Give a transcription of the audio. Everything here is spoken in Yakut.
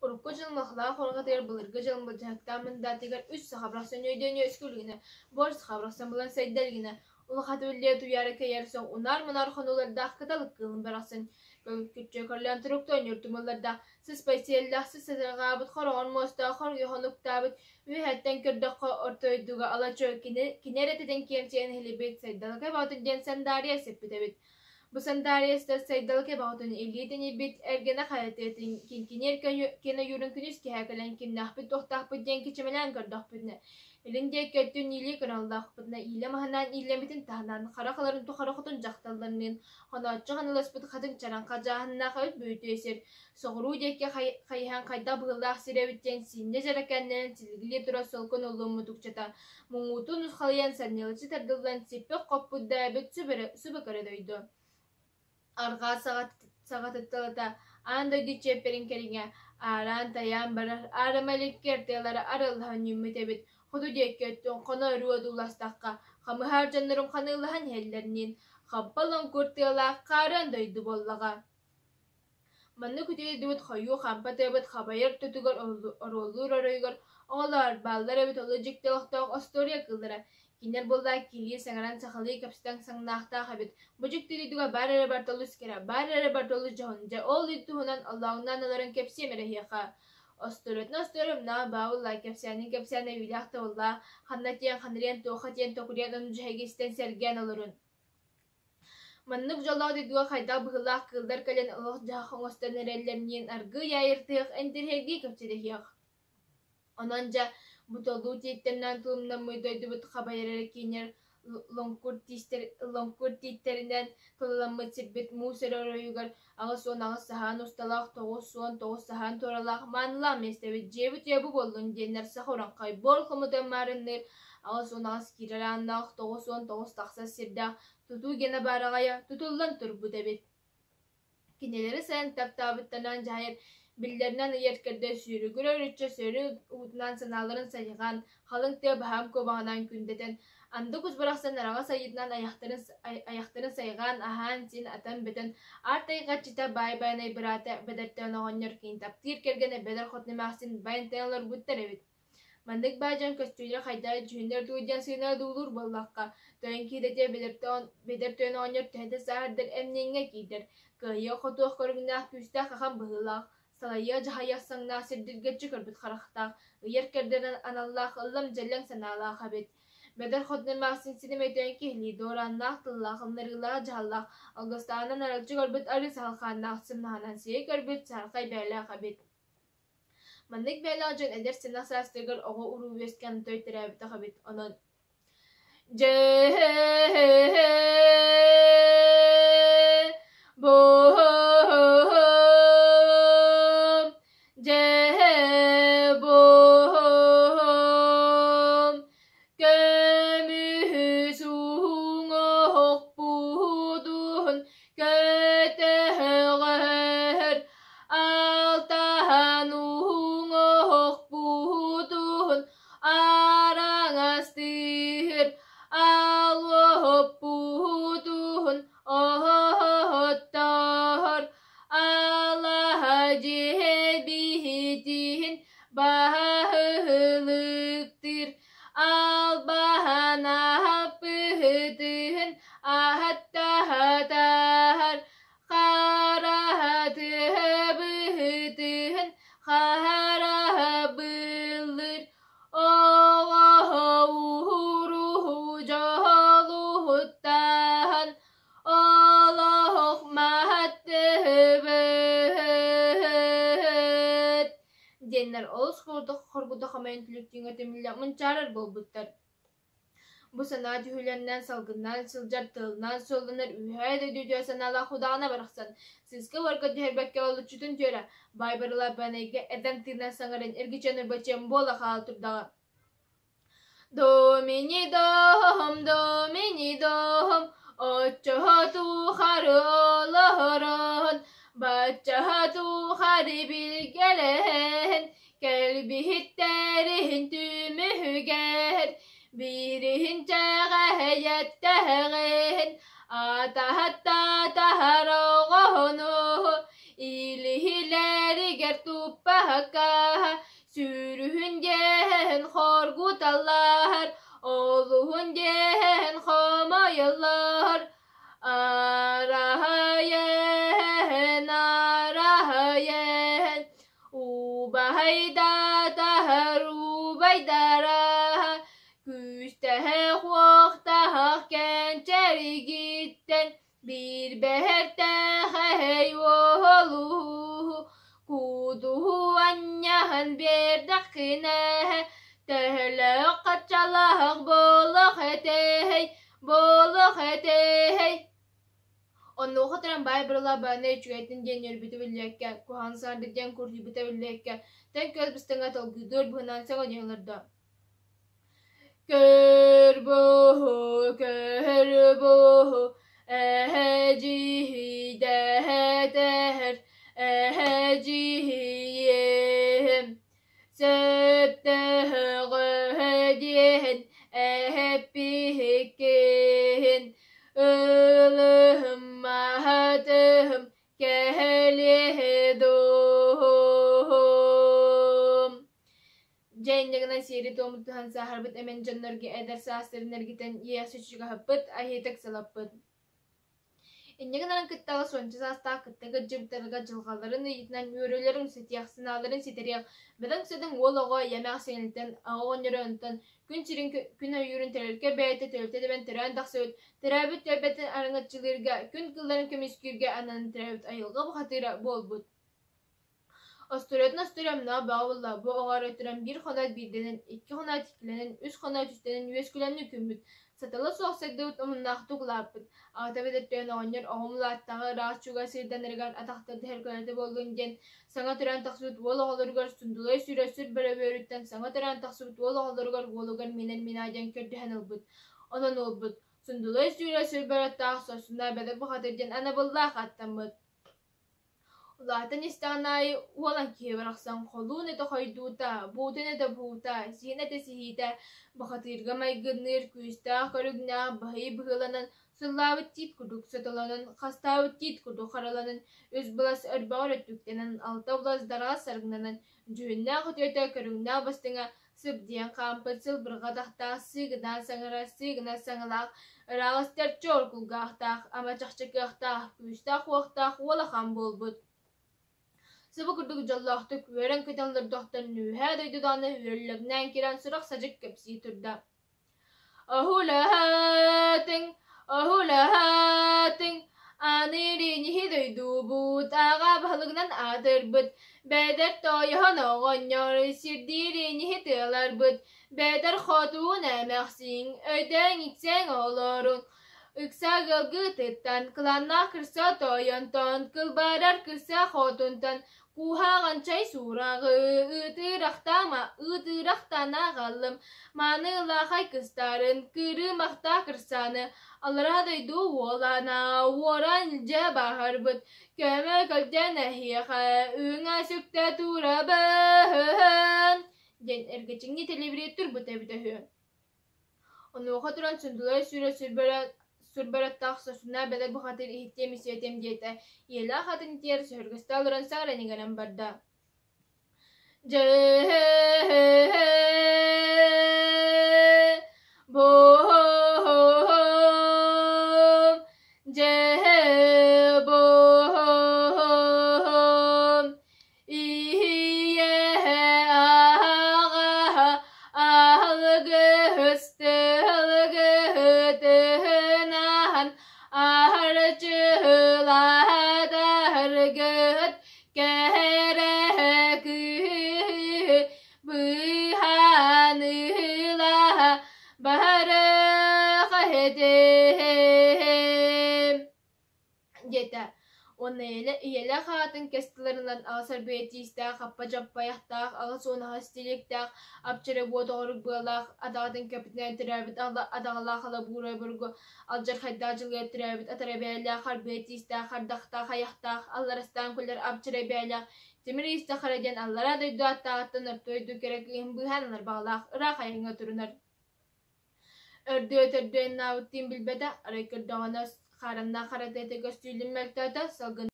Урукку дьыл Махлаах хонугатыгар былыргы дьыл былдьаһыктаах мындаатыгар үс саха барахсан өйдөөн үөскүү илигинэ, буор саха барахсан булан сайда илигинэ, улахаты үллүйэ туйаара кэйэр соҥ унаар-мунаар хонуулардаах кыталык кыылын барахсан көҥүккүччү көрүлээн туруктаан ньуртумуллардаах сыспай сиэллээх сыс сатырҕаабыт хороҕор муостаах хоруйу хонуктаабыт үөһэттэн көрдөххө орто дойдуга ала-чуо кини, кини эрэ тэтэн киэмсийэн иһилибит Сайдалыкай Боотур диэн сандаарыйа сиппит эбит. Бу сандаарыйа Сайдалыкай Боотун илии тэнийбит эргэнэ хайатыатын киҥкиниэр киэн ойуурун күнүс киэһэ кэлэн кимнээхпит-туохтаахпыт диэн кичимэлээн көрдөхпүтүнэ, илин диэки өттүн иилии кыраллаахпытына иилэ маһынан иилэммитин таһынан хара халарын тухары хотун дьахталларыныын хонооччу ханаласпыт хатыҥ чараҥха дьааһыннаах эбит бүйтүө сир соҕуруу диэки хайыһан хайдах быһыылаах сир эбит диэн синньэ дьэрэкээннэнэн силигилии турар солко нуллуммутукчата муҥутуу нусхалыйан санньылыччы тардыллан сиппит-хоппут да эбит субу көрө дойду. Арҕаа саҕатытталата аан дойду чиэппэрин кэриҥэ аараан-тайаан барар аарыма иликкэр тыалара арыллаһан үүммүт эбит. Хоту диэки өттүн хоно өрүү одууластахха, хамыһаар дьоннорум ханыылаһан иһэллэрниин хампа лоҥкур тыалаах хаарыан дойду буоллаҕа. Маннык үтүөдүбүт хойуу хампа тыабыт хабайар ортотугар оруоллуур оройугар оҕолоор, бааллар эбит олус дьикти олохтоох остуоруйа кыыллара. Кинилэр буоллаа киилии саҥаран сахалыы кэпсэтэн саҥнаахтаах эбит. Бу дьикти дойдуга баар эрэ барыта олус кэрэ, баар эрэ барыта олус дьоһун. Дьэ ол ый туһунан оллооҥноон олорон кэпсиэм эрэ эһиэхэ. Остуоруйатын остуоруйа баабылла, кэпсээнин кэпсээнэ үйэлээх да буоллаа, ханна тиийэн ханарыйан туохха тиийэн токуруйан ону дьэһиги истэн сэргээн олорун. Маннык дьоллоох дойдуга хайдах быһыылаах кыыллар кэлэн олох-дьаһах оҥостон эрэллэрниин аргыый аайыртыах, интэриэһиргии кэпсэтиһиэх. Онон дьэ, бу толуу тииттэринэн тулумнаммыт дойдубут хабайар эрэ киинэр лоҥкур лоҥкур тииттэринэн тулаламмыт сирбит муус эрэ оройугар 88 саһаан усталаах, 99 саһаан туоралаах маанылаах миэстэбит дьиэбит уйа бу буоллун диэннэр саха урааҥхай буор хомутан маарынныыр 88 киирэр ааннаах, 99 тахсар сирдээх тутуу гена баараҕайа тутуллан турбут эбит. Кинилэри сайын таптаабыттарынан дьаһайар, биллэринэн ыйар-кэрдэ сүүрүгүрэ өрүччэ сөрү уутунан санааларын сайҕаан, халыҥ тыа баһаам куобаҕынан күндэтэн, анды кус барахсан араҕас айыытынан айахтарын, айахтарын сайҕаан, аһаан-сиэн атан-бөтөн, аар тайҕаччыта баай байанай быраата Бэдэртээн оҕонньор кини таптыыр кэргэнэ Бэдэр Хотун эмээхсин байан-тайан олорбуттар эбит. Маннык баай дьон көстүүлэрэ хайдах дьүһүннэр дуу диэн сыаналыыр буоллахха, тойон киирэтэ бэдэр тойон оҕонньор төһө да сааһырдар эмньиҥҥэ киирдэр, кыайыах-хотуох көрүҥнээх күүстээх ахан быһыылаах, салайыах-дьаһайыах саҥнаах сирдиргэччи көрбүт харахтаах, ыйар-кэрдэр аналлаах ыллам-дьэллэҥ санаалаах эбит. Бэдэр хотун эмээхсин синим өйдөөн киһилии дуорааннаах тыллаах, ылыннарыылаах дьаһаллаах, алгыстааҕынан аралдьы көрбүт арыы саһылхааннаах сымнаһынан сиэ көрбүт саһархай бэйэлээх эбит. Маннык бэйэлээх дьон эдэр сэнэх саастарыгар оҕо-уруу үөскээн той төрөөбөтөх эбит, онон дьэ бу дьэ бу көмүс уҥуохпутун көтөҕөр алтаһан уҥуохпутун араҥастыыр алуоппутун оһоттоор алаһа дьиэ биһитин баһылыктыыр албаһанаһаппыһытыһын аһаттаһатаһар хараһатыһабыһытыһын хараһабыллыр оҕоһо уһуруһу дьолуһуттаһан олоһох маһаттыһыбыт диэннэр олус хоргутах хомойон түлүктүүҥҥэ түмүллэ мунчаарар буолбуттар. Бу санаа түһүүлэринэн салгыннаан сылдьар тылынан суолланар үөһээ дойду үтүө санаалаах удаҕана барахсан сыыска-уорга түһэрбэккэ олоччутун түөрэ, баай барылаах Банайга этэн тыынан саҥаран эргиччэн ырбачыам буола хаала турдаҕа. Домини дом, домини дом, оччоһо тухары олорон, баччаһа тухары билгэлэһэн, кэлбиһиттэриһин түмүһүгэр, биириһин чэҕэһэйэттэһэҕин, атаһаттатаһар оҕоһону, илиһилэригэр туппут. Хоргуппакка Сүүрүһүн диэн хоргуталлар, Олуһун диэн хомойоллор. Араһайэн, араһайэн, Убаһайдатаһар убайдара, Күүстээх-уохтаах кэнчэригиттэн Биир бэһэртээхэй уолу Куудуһу анньаһан биэрдэххинэ, Төһөлөөх хаччалаах буолуох этэй, буолуох этэй. Онуоха туран баай бырала баанай үчүгэйтэн диэн үөрбүтэ биллибэккэ, куһаҕан саҥардык диэн курдуйбута биллибэккэ, тэҥ күөл быстыҥа толгуйдуур быһынан сөҥөнүйэ олордо. Көр буһу, көр буһу, эһэдьиһийдэһэтэр, эһэдьиһийиэм. Сөптөөҕө диэн эһэппиһиккин, ылыһым маһатыһым кэһэлиэ дуом. Дьэ инньэ гынан сиэри-туому тутуһан сааһырбыт эмэн дьоннорго эдэр саастарын эргитэн иэхси чугаһаппыт, аһыытык сылаппыт. Инньэ гынан кыттаҕас уонча саастаах кытта кырдьыбыттарга дьылҕаларын ыйытынан үөрүүлэрин ситиэх, санааларын ситэриэх, бөдөҥ-садаҥ уол оҕо ийэмэх сиҥэлиттэн аҕа оҕонньоро онтон күн сирин күн ойуурун төрөлкө бэйэтэ төлүтэ тэбэн төрөөн тахсыбыт, төрөөбүт түөлбэтин араҥаччылыырга, күн кылларын көмүскүүргэ ананан төрөөбүт айылҕа бухатыыра буолбут. Остуоруйатын остуоруйамнаҕа бөҕө буолла, бу оҕо эрэ туран биир хоноот биирдэнэн, икки хоноот иккилэнэн, үс хоноот үстэнэн үөскүлэнни күммүт, сатала суох сайдыбыт омуннаахтык улааппыт. Аҕата эбэтэр оҕонньор оҕом улааттаҕа ыраах чугас сирдэнэригэр атахтар дэһэр көлөтө буоллун диэн саҥа төрөөн тахсыбыт уол оҕолоругар сундулай сүүрэ сүр бөрөбүөрүттэн саҥа төрөөн тахсыбыт уол оҕолоругар уолугар миинэр минаа диэн көрдөһөн ылбыт. Онон уолбут Сундулай сүүрэ сүр бөрөттөөх сорсуна бэдэр бухатыр диэн анабыллаах аттаммыт. Улаатан истэҕин аайы уолан киһи барахсан холуун этэ хойдуута, буутун этэ буута, сиэн этэ сиһиитэ, бухатыырга майгынныыр күүстээх көрүҥнээх баһый быһыыланан, сыллаабыт тиит курдук сотолонон, хастаабыт тиит курдук хараланан, үс былас өрбөҕөр өттүктэнэн, алта былас дараҕас саргынанан, дьүһүннээх үтүөтэ, көрүҥнээх бастыҥа Сып диэн хаампыт сылбырҕа атахтаах сыыгынаан саҥарар сыыгынас саҥалаах, ыраах истэр чуор кулгаахтаах, ама чахчы кыахтаах, күүстээх-уохтаах уолахан буолбут. Сыбы курдук дьоллоохтук үөрэн-көтөн олордохтон үөһээ дойду даҕаны үөллэҥнээн киирэн сурах-садьык кэпсии турда. Оһулаһатыҥ, оһулаһатыҥ, аны илиниһи дойдубут аҕа баһылыгынан аатырбыт, бэдэр тойон оҕонньор сирдиир иниһи тыаларбыт, бэдэр хотуун эмэхсиҥ, өйдөөн-иксэҥ олорун, ыкса ыалгытыттан, кылааннаах кырса тойонтон, кылбарар кырса хотунтан Куһаҕан чай сураҕы ыытыырахтаама, ыытыырахтана аҕаллым, маанылаахай кыстарын, кырыымахтаах кырсаны, аллараа дойду уолана уоран илдьэ баһарбыт, көмө көлдөн эһиэхэ үҥэ сүктэ турабын диэн эргичиҥҥи тэлибирии турбут эбитэ үһү. Онуоха туран Сундулай сүүрэ сүрбэраттаах сосуна бэлэр бухатыыр иһиттиэм исиэтиэм диэтэ, ийэлээх атын тиэр сөһүргэстэ олорон саҥаран иҥэрэн барда. Дьэ бу дьэ бу Иһийэ-аҕа аһылгыһыстыһылгыһытыһынаһан аһарчыһылаһадаргыт кэрэһэ күүһү быһаныылаһа барыха этим диэтэ уонна ийэлээх аҕатын кэс тылларынан аҕыс арбыйа тиистээх, аппа-дьаппайахтаах, 88 тилиэктээх, апчары буот оҕорук быалаах, адаҕатын кэппитинэн төрөөбүт адаҕалаах алабуура обургу, алдьархайдаах дьылыгар төрөөбүт атара бэйэлээх, арбыйа тиистээх, ардахтаах айахтаах, алларастаан күлэр апчарай бэйэлээх, тимир иистэх хара диэн аллараа дойду аттааҕыттан орто дойду кэрэ кыыһын быыһаан ылар баҕалаах ыраах айаҥҥа турунар. Өрдөө-төрдүөн наабыттыын билбэтэ, арай көрдөҕүнэ хаараннаах хара тыата көстүүлүн мөлтөөтө, салгын